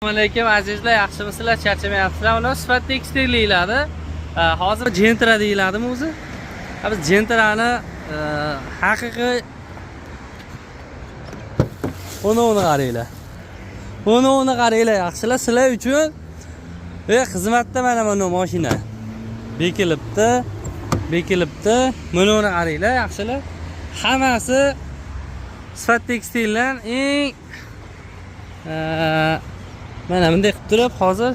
Alaykum, azizlar, yaxshimisizlar, charchamayapsizlar? Ular Sifat Tekstil deyiladi. Hozir Gentra deyiladimi o'zi? Ha, biz Gentrani haqiqiy uni qaranglar. Uni qaranglar, yaxshilar, sizlar uchun xizmatda mana mashina. Bekilibdi, bekilibdi. Mana uni qaranglar, yaxshilar. Hammasi Sifat Tekstildan eng mana bunday qilib turib, hozir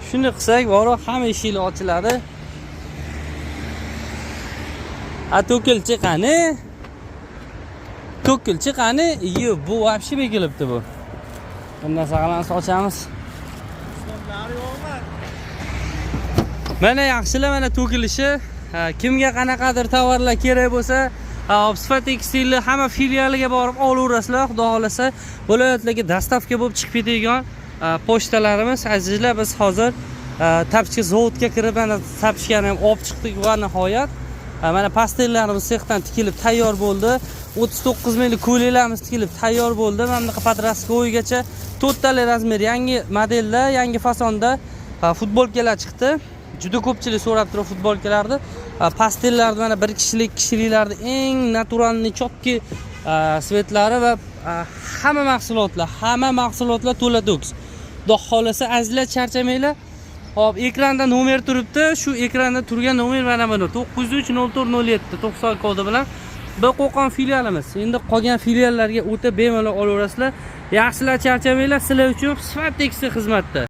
shuni qilsak, borib hamma eshiklar ochiladi. A to'kilchi qani? To'kilchi qani? Iyo, bu вообще bekilibdi bu. Bir narsa qilamiz, ochamiz. So'mlari yo'qmi? Mana, yaxshilar, mana to'kilishi. Ha, kimga qanaqadir tovarlar kerak bo'lsa, ha, Sifat Tekstilni hamma filialiga borib olaverasizlar, xudo xohlasa. Viloyatlarga доставка bo'lib chiqib ketadigan pochtalarimiz, azizlar, biz hozir tapchka zavodga kirib, mana tapchkani ham olib chiqdik va nihoyat mana pastellarimiz sexdan tikilib tayyor bo'ldi. 39 minglik ko'ylaklarimiz tikilib tayyor bo'ldi. Mana bunaqa подростковый gacha to'rttali размер, yangi modelda, yangi fasonda futbolkalar chiqdi. Juda ko'pchilik so'rab turib futbolkalarni. Pastellarni mana bir kishilik, kishiliklarni eng натуральный, четкий цвет lari va hamma mahsulotlar, hamma mahsulotlar to'la to'kis. Xudo xohlasa, azizlar, charchamanglar. Hop, ekranda nomer turibdi. Shu ekranda turgan nomer mana buni 903 04 07 90 kodi bilan bir Qo'qon filialimiz. Endi qolgan filiallarga o'tib bemalol olaverasizlar. Yaxshilar, charchamanglar, sizlar uchun Sifat Tekstil xizmatda.